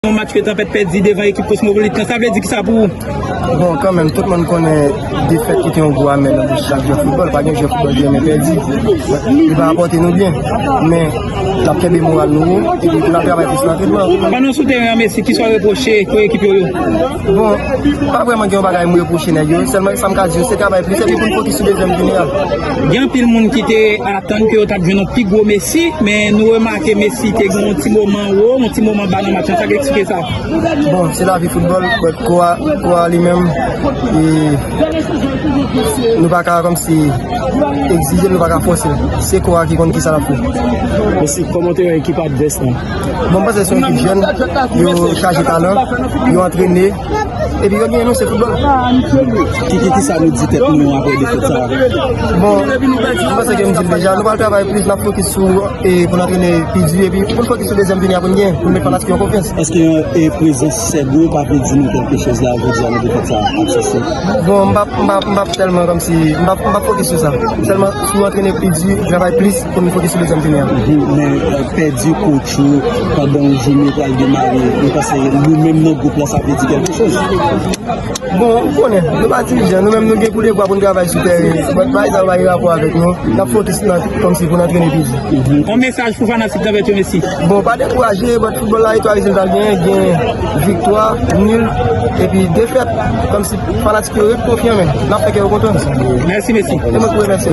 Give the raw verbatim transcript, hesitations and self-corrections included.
Yon match ke Tanpèt pèdi devan ekip Kosmopolit lan, sa vle di kisa pou ou? Bon, kanmenm, tout moun konnen defèt kite yon gwo amè nan bouch chak jwè foutbòl. Pa gen jwè foutbòl ki renmen pèdi. Li pa rapòte nou byen. Men, n ap kenbe moral nou wo, epi pou n ap travay plis nan antrenman. Pandan w sou teren an, Messi, kisa w repwoche pou ekip yo yo? Bon, pa vrèman gen yon bagay m repwoche nèg yo. Sèlman sa m ka di yo, se travay plis, epi pou n fokis sou dezyèm jounen an. Gen anpil moun ki te atann ke yo t ap jwenn yon pi gwo Messi, men nou remake Messi te gen yon ti moman wo, yon ti moman ba nan match lan. Sa k eksplike sa? Bon, se lavi foutbòl, but kò a, kò a li menm, e, nou pa ka kòmsi egzije l, nou pa ka fòse l. Se kò a ki konn kisa l ap fè. Messi, kòman w te wè ekip advès lan? Bon, m panse se yon ekip jèn, yo chaje talan, yo antrene, epi yo genyen, nou, se foutbòl. Ki, ki, kisa nou di tèt nou apre defèt sa a? Bon, m panse ke m di l deja, nou pral travay plis, n ap fokis sou, e, pou n antrene pi di, epi pou n fokis sou dezyèm jounen an pou n genyen, pou n met fanatik yo an konfyans. Èske, e, prezans Sègo pa vle di nou kèlke choz la jodi a nan defèt sa a? Bon, m p ap, m p ap, m p ap tèlman kòmsi, m p ap, m p ap fokis sou sa. Sèlman, si nou antrene pi di, travay plis, pou nou fokis sou dezyèm jounen an. Mhm, men, e, pèdi kowtch ou pandan yon jounen pral demare, nou panse nou menm nan gwoup la, sa vle di kèlke choz. Bon, ou konnen, nou pa dirijan, nou menm nou gen kou de bwa pou n travay sou teren. But pa egzanp, pa gen rapò avèk nou, n ap fokis nan, kòmsi pou n antrene pi di. Mhm. Yon mesaj pou fanatik Tanpèt yo, Messi? Bon, pa dekouraje, but foutbòl la, e twa rezilta l genyen, gen viktwa, nil, epi defèt. Kòmsi fanatik yo ret konfyan, men n ap fè kè yo kontan. Mèsi, Messi. E mwen ki remèsye.